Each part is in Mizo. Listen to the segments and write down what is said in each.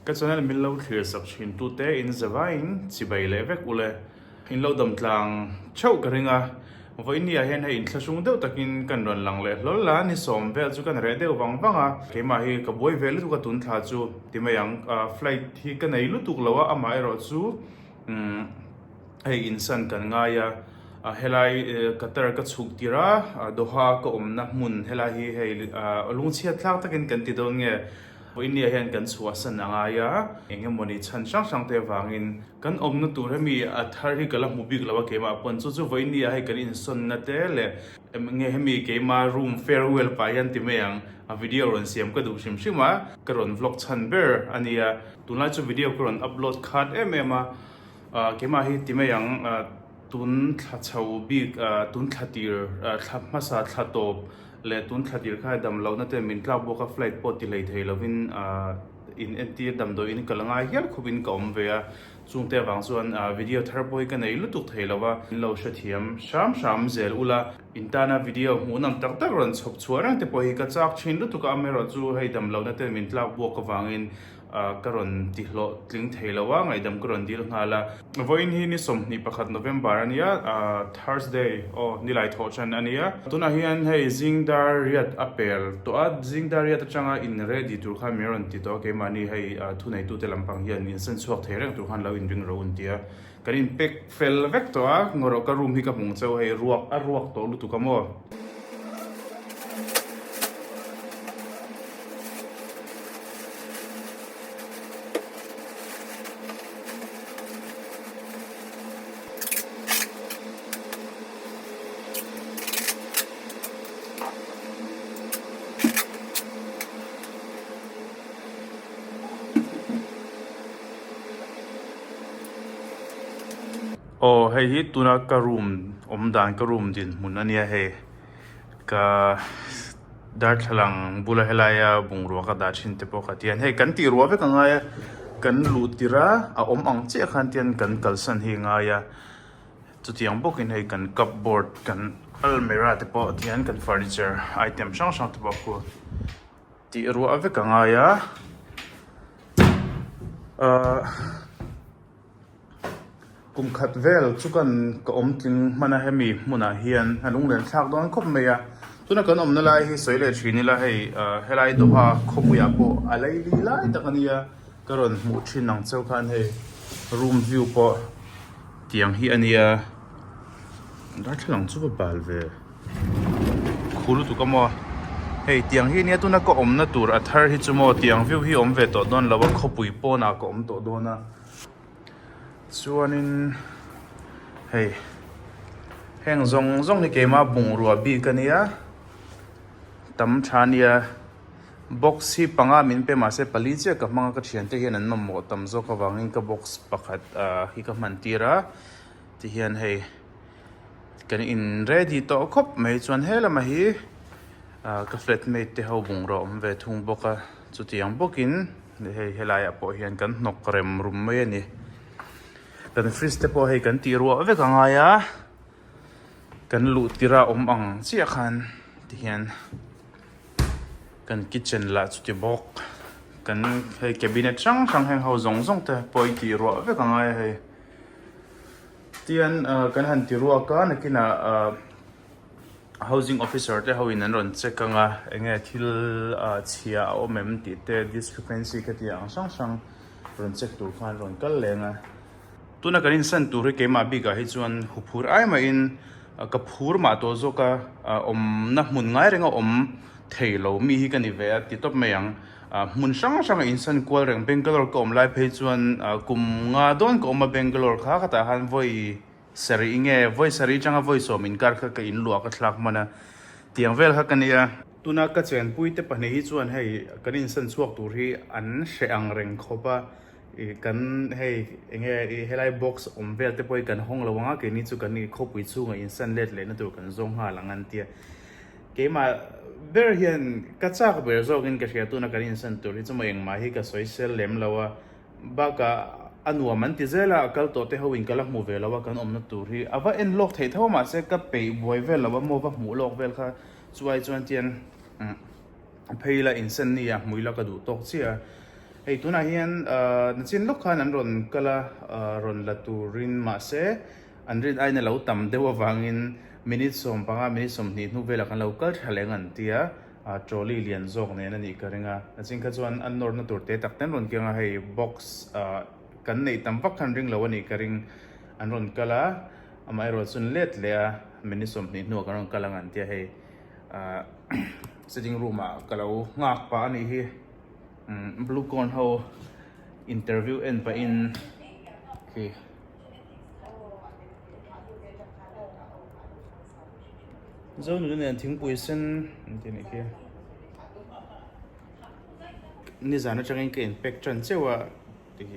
Ka channel min lo thlir sak thin tute in zavaiin chibai leh vek ule. In lo dam tlang theuh ka ring a, vawiin ah hian hei inthlahrung deuh takin kan rawn lang leh hlawl a, ni sawm vel chu kan reh deuh vang vang a, keimah hi ka buai ve lutuk a tun thla chu ti mai ang, flight hi ka nei lutuk lo a, amaherawh chu umm hei insan kan ngai a, helai Qatar ka chhuk tir a, Doha ka awmna hmun helai hi hei lungchhiat thlak takin kan ti dawn nge, vawiin ah hian kan chhuahsan a ngai a, eng emawni chhan hrang hrang te avangin. Kan awmna tur hemi a thar hi ka la hmu bik lo a keimah pawn chu chu vawiin ah hei kan insawnna te leh nge hemi keima room farewell pah hian ti mai ang a video rawn siam ka duh hrim hrim a ka rawn vlog chhan ber a nia tunlai chu video ka rawn upload khat em em a keimah hi ti mai ang tun thla chho bik tun thla tir thla hmasa thla tawp leh tun thla tir kha dam lohna te min tlak bawk a flight pawh ti hlei thei lovin. In entir damdawiin ka la ngai hial khawpin ka awm ve a, chungte avang chuan video thar pawh hi ka nei lutuk thei lo va, in lo hrethiam hram hram zel ula, in tana video hmuhnawm tak tak rawn chhawp chhuah reng te pawh hi ka chak thin lutuk a, amaherawh chu hei damlohna ten min tlak buak avangin ka rawn ti hlawh tling thei lo a, ngaihdam ka rawn dil nghal a. Vawiin hi ni 21 November a nia, Thursday aw nilai thawh ṭan a nia. Tunah hian hei zing dar riat a pel tawh a, zing dar riat aṭanga in ready tur khan min rawn ti tawh a, keimahni hei thuneitute lampang hian in sen chhuak thei reng tur khan lo inring ro an ti a. Kan in pack fel vek tawh a, ngawrawh ka room hi ka hmung chauh hei ruak a ruak tawh lutuk a maw. Aw hei hi tuna ka room awm dan ka room dinhmun a nia hei ka Darthlalang bula helaia bungrua ka dah thin te pawh kha tihian hei kan tih ruah vek a ngai a kan luh tirh a a awm ang chiah khan tihian kan kalsan hi a ngai a chutiang bawkin hei kan cupboard kan almirah te pawh tihian kan furniture item hrang hrang te pawh khu tih ruah vek a ngai a ahh. Kum khat vel chu kan ka awm tling hman a hemi hmunah hian a lunglen thlak dawn khawp mai a tuna kan awmna lai hi sawi leh thin ila hei helai Doha khawpuiah pawh a leili lai tak a nia ka rawn hmuh thin ang cheu khan hei room view pawh tiang hi a nia darthlalang chu va bal ve khu lutuk a maw hei tiang hi a nia tuna ka awmna tur a thar hi chu maw tiang view hi awm ve tawh dawn lo a khawpui pawnah ka awm tawh dawn a. Chuanin hei heng zawng zawng hi keimah bungrua bik a nia tam tha a nia box hi panga min pe mahse pali chiah ka hmang a ka thiante hian an mamawh tam zawk avangin ka box pakhat ah hi ka hman tir a tihian hei kan in ready tawh khawp mai chuan he lamah hi ah ka flatmate te ho bungrua awm ve thung bawk a chutiang bawkin. Hei helaiah pawh hian kan hnawk rem rum mai a ni. Kan fridge te pawh hei kan tih ruah vek a ngai a, kan luh tirh a awm ang chiah khan tihian kan kitchen lah chuti bawk kan hei cabinet hrang hrang heng ho zawng zawng te pawh hi tih ruah vek a ngai a hei. Tihian kan han ti ruak a nakinah ah. Housing officer te ho in an rawn check ang a enge thil ah chhia a awm em tih te discrepancy ka tih ang hrang hrang rawn check tur khan rawn kal leng a. Tuna kan insan tur hi keimah bikah hi chuan huphur ai mahin ka phur mah tawh zawk a awmna hmun ngai renga awm thei lo mi hi ka ni ve a ti tawp mai ang. Hmun hrang hranga insan kual reng Bangalore ka awm lai phei chuan kum nga dawn ka awm a Bangalore kha khatah khan vawi Sarih nge vawi sarih atanga vawi sawm inkar kha ka in luah ka thlak hman a, tiang vel kha ka nia. Tuna ka chenpui te pahnih hi chuan hei kan insan chhuak tur hi an hreh ang reng khawp a, ih kan hei enge ih helai box awm vel te pawh hi kan hawng lo ang a, keini chu kan khawpui chhungah insan let lehna tur kan zawng nghal ang an tia. Keimah ber hian ka chak ber zawkin ka hria tuna kan insan tur hi chu maw engmah hi ka sawi sel lem lo a. Bakah a nuam an ti zel a, a kal tawh te ho in ka la hmu ve lo a, kan awmna tur hi a va en lawk theih tho a mahse ka peih buai vel lo a maw va hmuh lawk vel kha chu ai chuan tian phei ila insen ni a hmui la ka duh tawk chiah a. Hei tunah hian nachin lawk khan an rawn kal a, rawn la turin mahse an rin aiin a lo tam deuh avangin minute 15 minute 20 hnu velah kan lo kal tha leng an ti a, trolley lian zawk nen a nih ka ring a. Nachin kha chuan an nawrna tur te tak te an rawn keng a, hei box kan neih tam vak khan ring lo a nih ka ring an rawn kal a, amaherawh chuan let leh a minute 20 hnuah kan rawn kal ang an ti a hei. Ahh sitting room ah ka lo nghak pah a nih hi umm blue corn ho interview en pah in khi Zonuni nen thingpui sen an tih a nih khi nizan atangin ka in pack tan cheuh a tih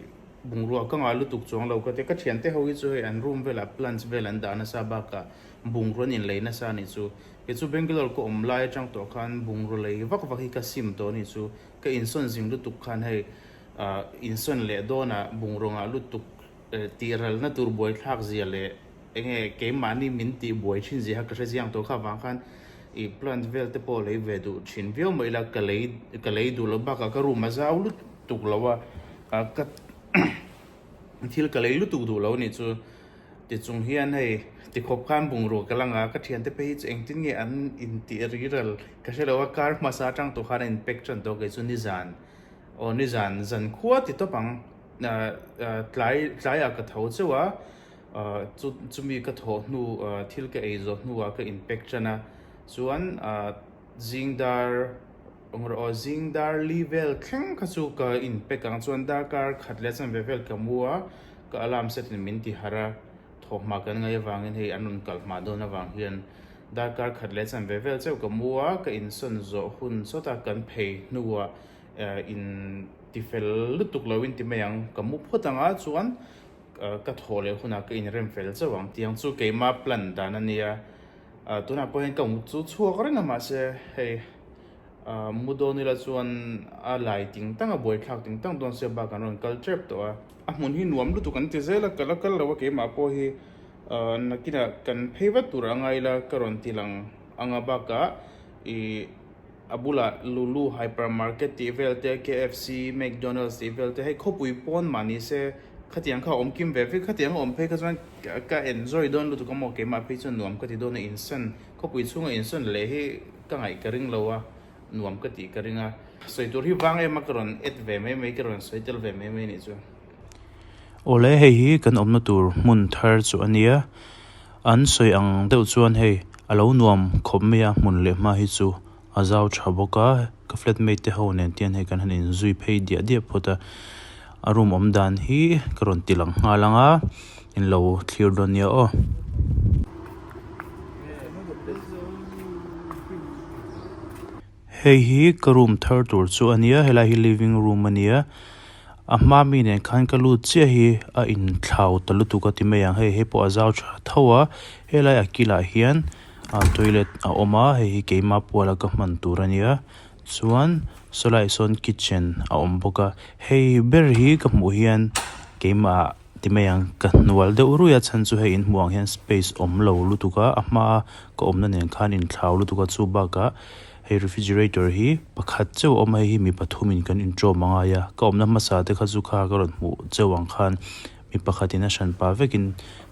bungrua ka ngah lutuk chuang lo ka ti ka thiante ho hi chu hei an room velah plants vel an dah nasa bakah bungrua an inlei nasa a nih chu. Kei chu Bangalore ka awm lai atang tawh khan bungraw lei vak vak hi ka sim tawh a nih chu. Ka insawn zing lutuk khan hei ah insawn leh dawnah bungraw ngah lutuk tih ralna tur buaithlak zia leh enge keimahni min tih buai thin zia kha ka hre chiang tawh kha avang khan ih plant vel te pawh lei ve duh thin viau mai ila ka lei ka lei duh loh bakah ka room a zau lutuk lo a ah ka thil ka lei lutuk duh lo a nih chu. Tichung hian hei tikhawp khan bungrua ka lang a, ka thiante phei hi chu engtin nge an intih riral ka hre lo a, car hmasa atang tawh khan a in pack tan tawh kei chu nizan aw nizan zan khua ti tawp ang tlai tlaiah ka tho chauh a chu chumi ka thawh hnu thil ka ei zawh hnuah ka in pack tan a chuan zing dar aw zing dar li vel thleng kha chu ka in pack ang chuan darkar khat leh chanve vel ka mu a. Ka alarm set in min ti harh a, thawhhma kan ngaih avangin hei an rawn kal hma dawn avang hian darkar khat leh chanve vel chauh ka mu a, ka insawn zawh hun sawta kan phei hnuah in ti fel lutuk lo in ti mai ang, ka mu phawt ang a chuan ka thawh leh hunah ka inrem fel chauh ang tiang chu keima plan dan a nia, tunah pawh hian ka mut chu chhuak reng a mahse hei. Mu dawn ila chuan a lai ting tang a buaithlak ting tang dawn sia bak an rawn kal tep tawh a. A hmun hi nuam lutuk an ti zel a, ka la kal lo a keimah pawh hi nakinah kan phei vat tur a ngai ila ka rawn ti lang ang a bakah ih a bulah Lulu hyper market tih vel te KFC, McDonald's tih vel te hei khawpui pawn mah ni se khatiang kha a awm kim ve vek khatiang a awm phei kha chuan ka enjoy dawn lutuk a maw keimah phei chuan nuam ka ti dawn a insan khawpui chhunga insawn leh hi Ka ngaih ka ring lo a, nuam ka tih ka ring a. Sawi tur hi vang em a ka rawn add ve mai mai, ka rawn sawi tel ve mai mai nih chu. Awle hei hi kan awmna tur hmun thar chu a nia, an sawi ang deuh chuan hei a lo nuam khawp mai a hmun leh hma hi chu a zau tha bawk a, ka flatmate te ho nen te hian hei kan han inzui phei diah diah phawt a, a room awm dan hi ka rawn ti lang nghal ang a, in lo thlir dawn nia aw. Hei hi ka room thar tur chu a nia helai hi living room a nia a hma mi nen khan ka lut chiah hi a inthlau ta lutuk a ti mai ang hei hei pawh a zau tha tho a helai a kilah hian ah toilet a awm a hei hi keima puala ka hman tur a nia chuan sawlaiah sawn kitchen a awm bawk a hei ber hi ka hmuh hian keimah. Ti mai ang, ka hnual deuh ruih a chhan chu hei in hmuh ang hian space awm lo lutuk a, a hmaa ka awmna nen khan inthlau lutuk a chu bakah hei refrigerator hi pakhat chauh a awm a hei hi mi pathumin kan intawm a ngai a, ka awmna hmasa te kha chu kha ka rawn hmuh chauh ang khan mi pakhatin a hranpa vekin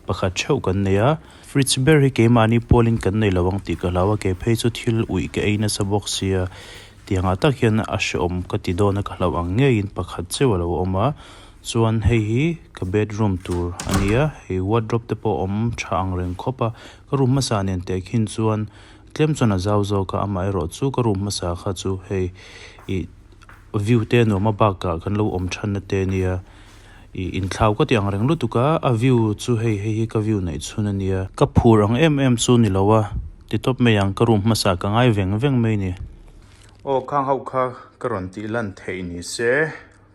pakhat theuh kan nei a, fridge ber hi keimahni pawlin kan nei lo ang tih ka hlau a, kei phei chu thil uih ka ei nasa bawk sia tiangah tak hian a hrehawm ka ti dawn a ka hlauh ang ngeiin pakhat chauh a lo awm a. Chuan hei hi ka bedroom tur a nia hei wardrobe te pawh a awm tha ang reng khawp a ka room hmasa nen teh khin chuan tlem chuan a zau zawk a amaherawh chu ka room hmasa kha chu hei ih view te a nuam a bakah kan lo awm than na te ania ih inthlau ka ti ang reng lutuk a a view chu hei hei hi ka view neih chhun a nia ka phur ang em em chu ni lo a ti tawp mai ang ka room hmasa ka ngai veng veng mai a ni. Aw khang ho kha ka rawn tih lan theih ni se.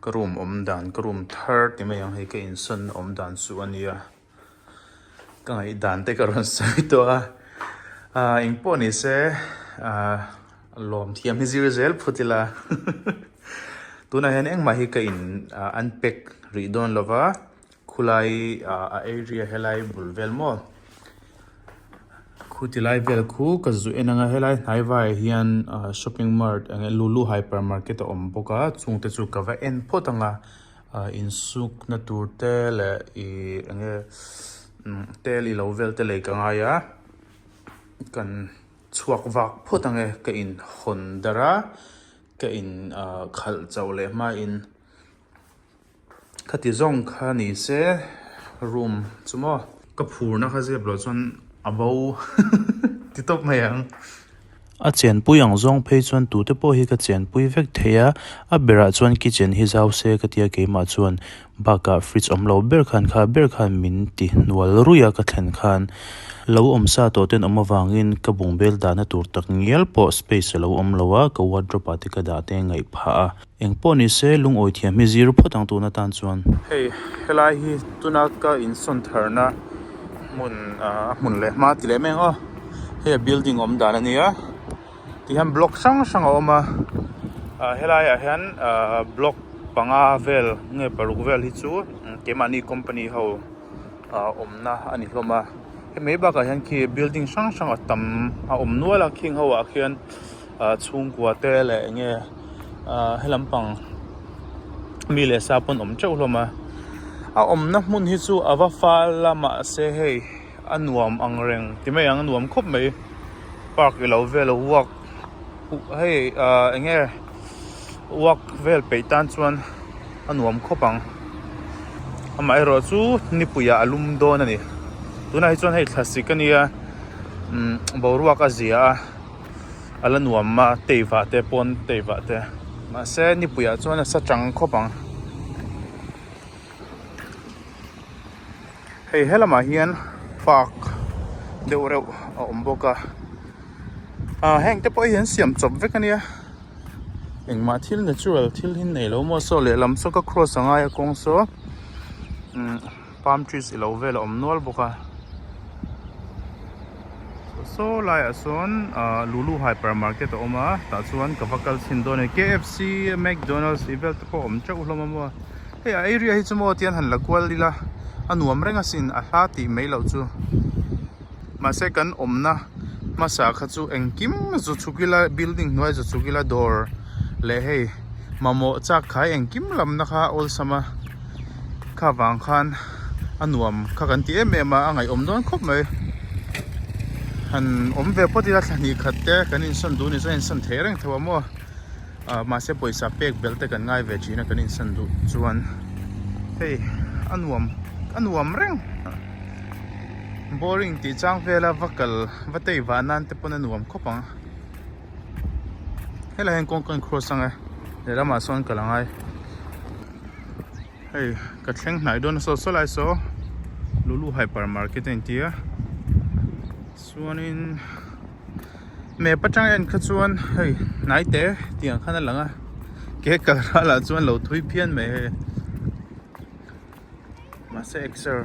Ka room awm dan ka room thar ti mai ang hei ka insawn awm dan chu a nia ka ngaih dan te ka rawn sawi tawh a ah eng pawh ni se ah lawm thiam hi zir zel phut ila tunah hian engmah hi ka in ah unpack rih dawn lo va khulai ah a area helai bul vel maw. Khu ti lai vel khu ka zu en anga helai hnai vaiah hian ah shopping mart eng nge lulu hyper market a awm bawk a chung te chu ka va en phawt ang a ah insukna tur te leh ih eng nge tel ilo vel te lei ka ngai a kan chhuak vak phawt ang e ka inhawn darh a ka in ah khalh chauh leh hmain. Khati zawng kha ni se room chu maw ka phurna kha zep loh chuan a bo ti tawp mai ang. A chenpui ang zawng phei chuan tute pawh hi ka chenpui vek thei a, a berah chuan kitchen hi zau se ka tia keimah chuan bakah fridge awm lo ber khan kha ber khan min ti hnual ruih a ka thlen khan lo awm sa tawh ten awm avangin ka bungbel dahna tur tak ngial pawh space a lo awm lo a ka wardrobe ah te ka dah te ngaih phah a. Eng pawh ni se lungawi thiam hi zir phawt ang tun atan chuan. Hei helai hi tuna ka insawn tharna hmun ah a hmun leh hma ti leh mai ang aw hei a building awm dan a nia tihian block hrang hrang a awm a ah helaiah hian ah block panga vel nge paruk vel hi chu keimahni company ho ah awmna a ni hlawm a hemi bakah hian khi building hrang hrang a tam a awm nual a khing ho ah khian. Ah chhungkua te leh eng nge ah he lampang mi leh sa pawn awm teuh hlawm a a awmna hmun hi chu a va fal a mahse hei a nuam ang reng ti mai ang a nuam khawp mai park ilo vel a walk hei ah eng nge walk vel peih tan chuan a nuam khawp ang amaherawh chu nipui ah a lum dawn a ni tunah hi chuan hei thlasik a nia umm boruak a zia a. A la nuam a tei vah te pawn tei vah te mahse nipui ah chuan a sa chang khawp ang hei helamah hian park deuh reuh a awm bawk a ah heng te pawh hi an siam chawp vek a nia engmah thil natural thil hi nei lo maw saw lehlam saw ka cross a ngai a kawng saw umm. Palm trees ilo vel a awm nual bawk a saw laiah sawn ah lulu hyper market a awm a tah chuan ka va kal chhin dawn a ni kfc mcdonald's tih vel te pawh a awm teuh hlawm a maw hei a area hi chu maw tian han la kual ila a nuam reng asin a hla tih mai loh chu mahse kan awmna hmasa kha chu engkim zu chhuk ila building hnuai zu chhuk ila dawr leh hei mamawh chak khai engkim lamna kha a awlsam a. Kha vang khan a nuam kha kan ti em em a a ngaihawm dawn khawp mai han awm ve phawt ila thla hnih khat te kan insawn duh ni chuan insawn thei reng tho a maw ah mahse pawisa pek belh te kan ngai ve thin a kan insawn duh chuan hei a nuam a nuam reng boring tih chang vela va kal va tei vah nan te pawn a nuam khawp ang. Helai hian kawng ka in cross ang e lehlamah sawn kal a ngai. Hei ka thleng hnai dawn a saw saw lai saw Lulu hyper market a inti a chuanin map atanga en kha chuan hei hnai te tiang khan a lang a ke kal ralah chuan lo thui phian mai hei mahse exer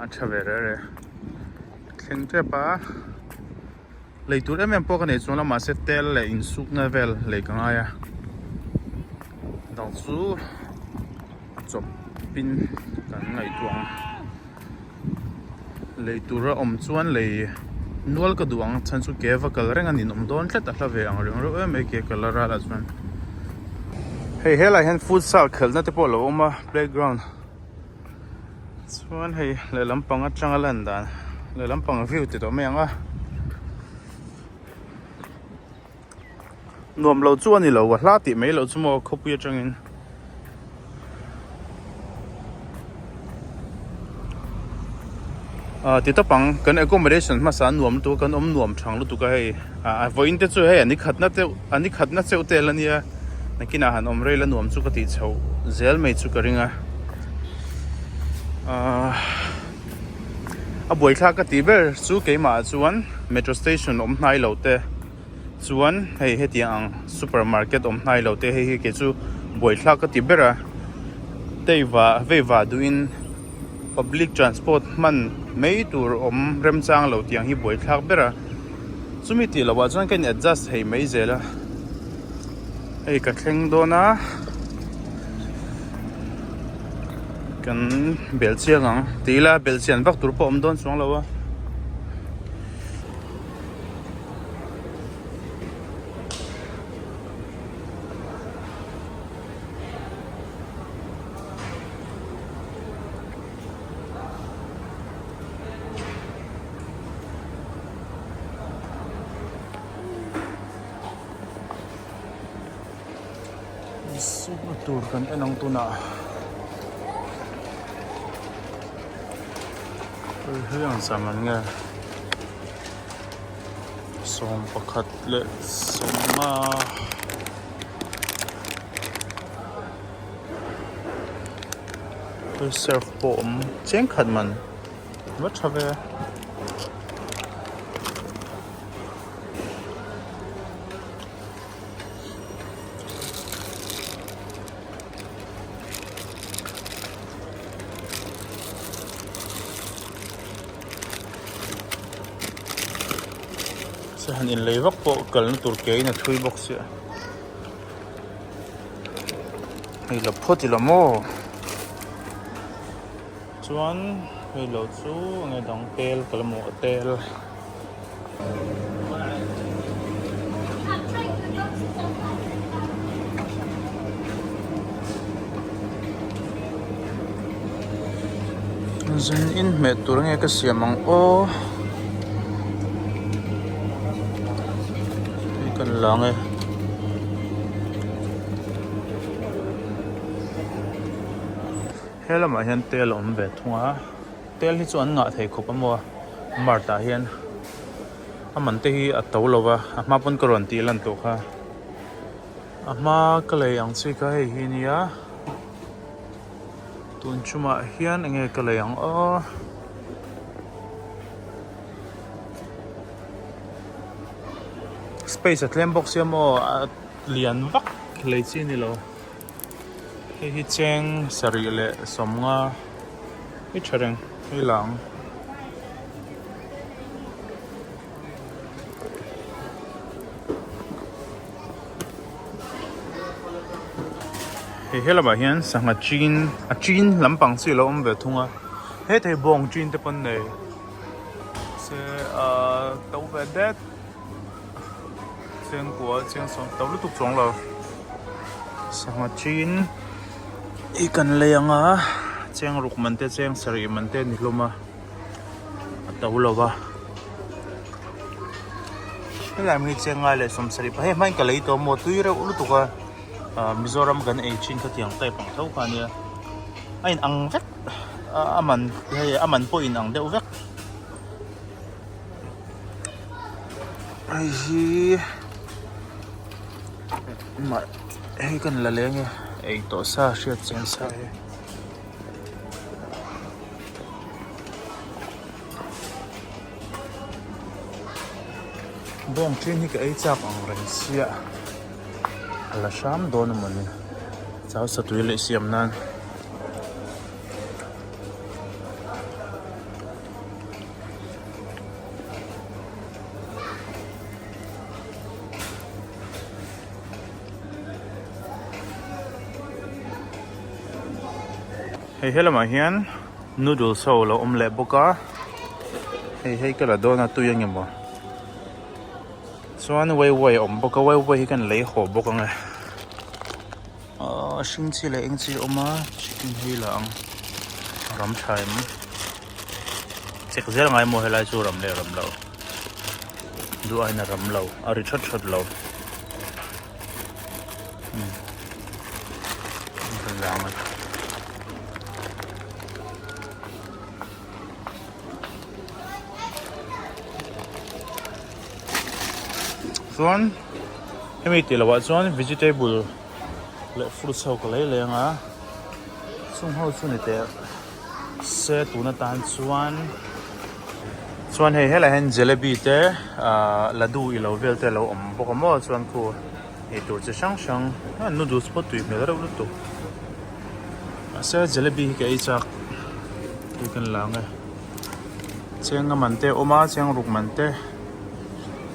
a tha ve reh reh thleng tep a. Lei tur em em pawh ka nei chuang lo mahse tel leh insukna vel lei ka ngai a dang chu a chawp pin kan ngaihtuah ang lei tur a awm chuan lei nual ka duh ang chhan chu ke va kal reng a ninawm dawn tlat a hla ve ang reng reuh em mai ke kal a ral ah chuan hei helai hian futsal khelhna te pawh a lo awm a playground. Chuan hei lehlam pang atanga lan dan lehlam pang view ti tawh mai ang a nuam lo chu a ni lo a hla tih mai loh chu maw khawpui atangin ah ti tawp ang kan accommodation hmasa a nuam lutuk a kan awm nuam thang lutuk a hei ah vawiin te chu hei a ni khatna deuh a ni khatna cheuh tel a nia. Nakinah han awm rei la nuam chu ka tih chhoh zel mai chu ka ring a ahh a buaithlak ka tih ber chu keimah ah chuan metro station awm hnai lo te chuan hei hetiang ang super market awm hnai lo te hei hi kei chu buaithlak ka ti ber a teiva veiva duhin public transport hman mai tur awm remchang lo tiang hi buaithlak ber a. Chumi tih loh ah chuan ka in adjust thei mai zel a hei ka thleng dawn a kan bel chiang ang ti ila bel chian vak tur pawh a awm dawn chuang lo a. Sukna tur kan en ang tunah hei hi ang zam an nge 11 leh 15. Surf pawh awm chiang khat man va tha ve. Se han inlei vak pawh kalna tur ke in a thui bawk sia hei la phawt ila maw chuan hei lo chu enge dang tel ka la maw tel. Zin in hmeh tur nge ka siam ang aw hei kan lang e. He lamah hian tel a awm ve thung a. Tel hi chu an ngah thei khawp a maw mart ah hian a man te hi a to lo va a hma pawn ka rawn tih lan tawh kha a hma ka lei ang chi kha hei hi nia tun chungah hian eng nge ka lei ang aw. Space a tlem bawk sia maw a lian vak lei chi a ni lo. Hei hi cheng sarih leh sawmnga i tha reng hei lang. Hei helamah hian sangha chin a chin lampang chi a lo awm ve thung a hethei bawng chin te pawn nei se ahh to ve det. Chengkua chiangsawm to lutuk chuang lo sangha chin hi kan lei ang a cheng ruk man te cheng sarih man te a ni hlawm a a to lo va helai hmun hi chengai leh sawmsarih pa hei hmain ka lei tawh maw tui reuh lutuk a ah Mizoram kan ei thin kha tiang type ang tho kha a nia a in ang vek a man hei a man pawh in ang deuh vek. Hei hi mah hei kan la leng e ei tawh sa hriat chian sa hi. Bawng ṭin hi ka ei chak ang reng sia a la hram dawn a mawni chau satui leh siam nan. Hei helamah hian noodles ho alo awm leh bawk a hei hei ka la dawn a tui ang emaw chuan weiwei a awm bawk a weiwei hi kan lei haw bawk ang e ahh hring chi leh eng chi a awm a chicken hi la ang ram tha em chek zel ngai maw helai chu ram leh ram lo duh aiin a ram lo a ri that that lo umm chuan hemi tih loh ah chuan vegetable leh fruits ho ka lei leng a chung ho chu ni teh se tun atan chuan chuan hei helaiah hian jalebi te ahh ladu ilo vel te alo awm bawk a maw chuan khu eitur chi hrang hrang noodles pawh tui hmel reuh lutuk mahse jalebi hi ka ei chak tui kan la ang e cheng a man te a awm a cheng ruk man te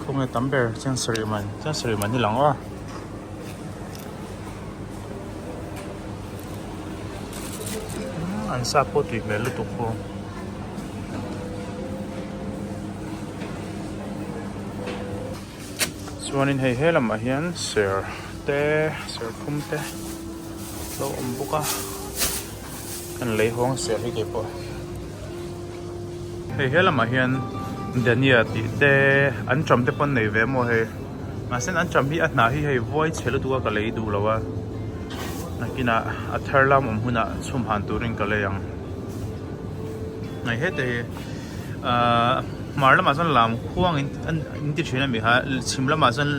khawnge tam ber cheng sarih man cheng sarih man hi lang aw. An sa pawh tui hmel lutuk pawh. Chuanin hei he lamah hian ser te serthlum te lo awm bawk a kan lei hawng ser hi keipawh. Hei he lamah hian dania tih te an ṭam te pawh an nei ve maw hei mahse an ṭam hi a hnah hi hei vuai chhe lutuk a ka lei duh lo a. Nakinah a thar lam awm hunah chhum han turin ka lei ang. Hei hete hi ahh hmar lamah chuan lam khuang in ti thin a mi kha chhim lamah chuan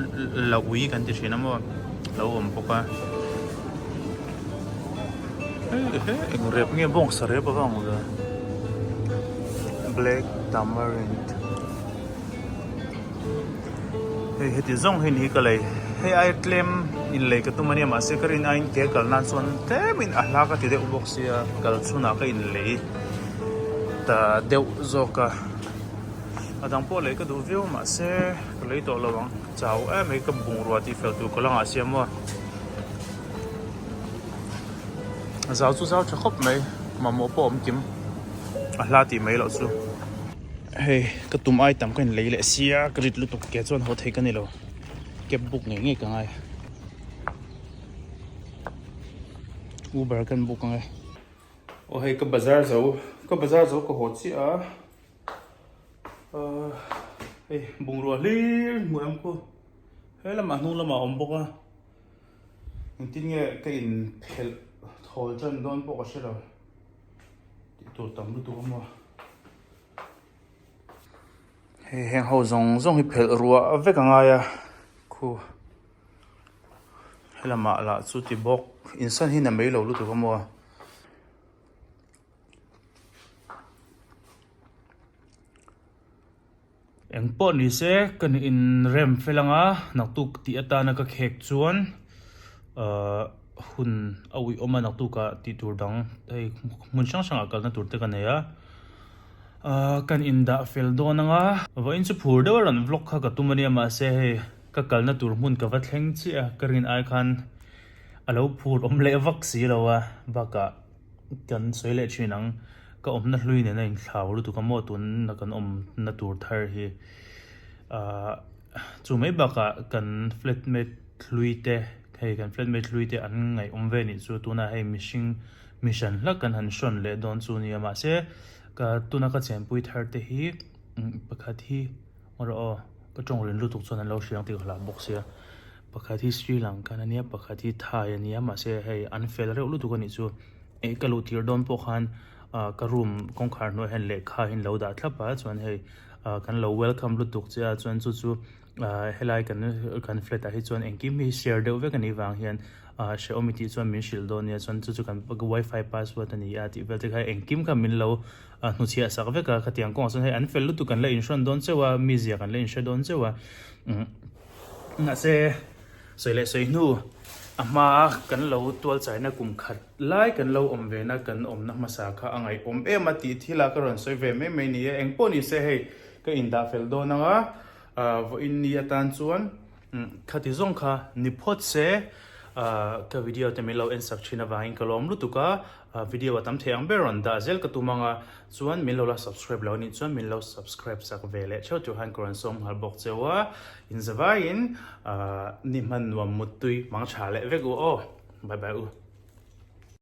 la ui kan ti thin a maw lo awm bawk a. Hei he eng rep nge bawngsa rep a va ang ve black tamarind. Hei heti zawng hi ni ka lei hei ai tlem in lei ka tum ania mahse ka rin aiin ke kal nan chuan tlemin a hla ka ti deuh bawk sia kal chhunah ka in lei ta deuh zawk a a dang pawh lei ka duh viau mahse ka lei tawh lo ang chau em mai ka bungrua tih fel tur ka la ngah sia maw zau chu zau tha khawp mai mamawh pawh a awm kim a hla tih mai loh chu. Hei ka tum ai tam ka in lei leh sia ka rit lutuk ke chuan haw thei ka ni lo cab book ngei ngei ka ngai uber kan book ang e aw hei ka bazar zo ka bazar zo ka haw chiah a ahh hei bungrua hlir hmuh em khu he lamah hnung lamah a awm bawk a engtin nge ka in phelh thawl tan dawn pawh ka hre lo. Tih tur tam lutuk a maw. Hei heng ho zawng zawng hi phelh ruah vek a ngai a khu helamah lah chu ti bawk insan hi na mai lo lutuk a maw. Eng pawh ni se ka ni in rem fel anga naktuk tih atana ka khek chuan ahh hun a uih awm a naktukah tih tur dang hei hmun hrang hrangah kalna tur te ka nei a ahh kan indah fel dawn anga vawiin chu phur deuh a rawn vlog kha ka tum ania mahse hei ka kalna tur hmun ka va thleng chiah a ka rin ai khan a lo phur awm leh vak si lo a bakah. Kan sawi leh thin ang, ka awmna hlui nena inthlau lutuk a maw tunna kan awmna tur thar hi ahh chu mai bakah kan flatmate hlui te hei kan flatmate hlui te an ngaihawm ve nih chu tunah hei mihring mi hran hlak kan han hrawn leh dawn chu nia mahse ka tuna ka chenpui thar te hi pakhat hi awrh aw ka tawng rin lutuk chuan an lo hriang tih ka hlau bawk sia. Pakhat hi Sri Lankan a nia pakhat hi Thai a nia mahse hei an fel reuh lutuk a nih chu eh ka luh tir dawn pawh khan ah ka room kawngkhar hnuaiah hian lehkha hi an lo dah thlap a chuan hei ah kan lo welcome lutuk che a chuan chu chu ah helai kan kan flat ah hi chuan engkim hi share deuh vek a nih vang hian ah hrehawm i tih chuan min hrilh dawn nia chuan chu chu kan wifi password a ni a tih vel te kha engkim kha min lo ah hnuchhiah sak vek a khatiang kawngah chuan hei an fel lutuk kan la inhrawn dawn chauh a mizia kan la inhre dawn chauh a umm. Mahse, sawi leh sawi hnu a hmaa kan lo tual chaina kum khat lai kan lo awm vena kan awmna hmasa kha a ngaihawm em a tih thila ka rawn sawi ve mai mai ni e. Engpawh ni se hei ka indah fel dawn ang a, vawiin ni atan chuan khati zawng kha ni phawt se ka video te min lo en sak thin avangin ka lawm lutuk a. Video a tam thei ang ber rawn dah zel ka tum ang a, chuan min lo la subscribe lo anih chuan min lo subscribe sak ve leh theuh tur khan ka rawn sawm nghal bawk cheu a, inzavaiin ni hman nuam muttui mang tha leh vek u aw, bye bye u.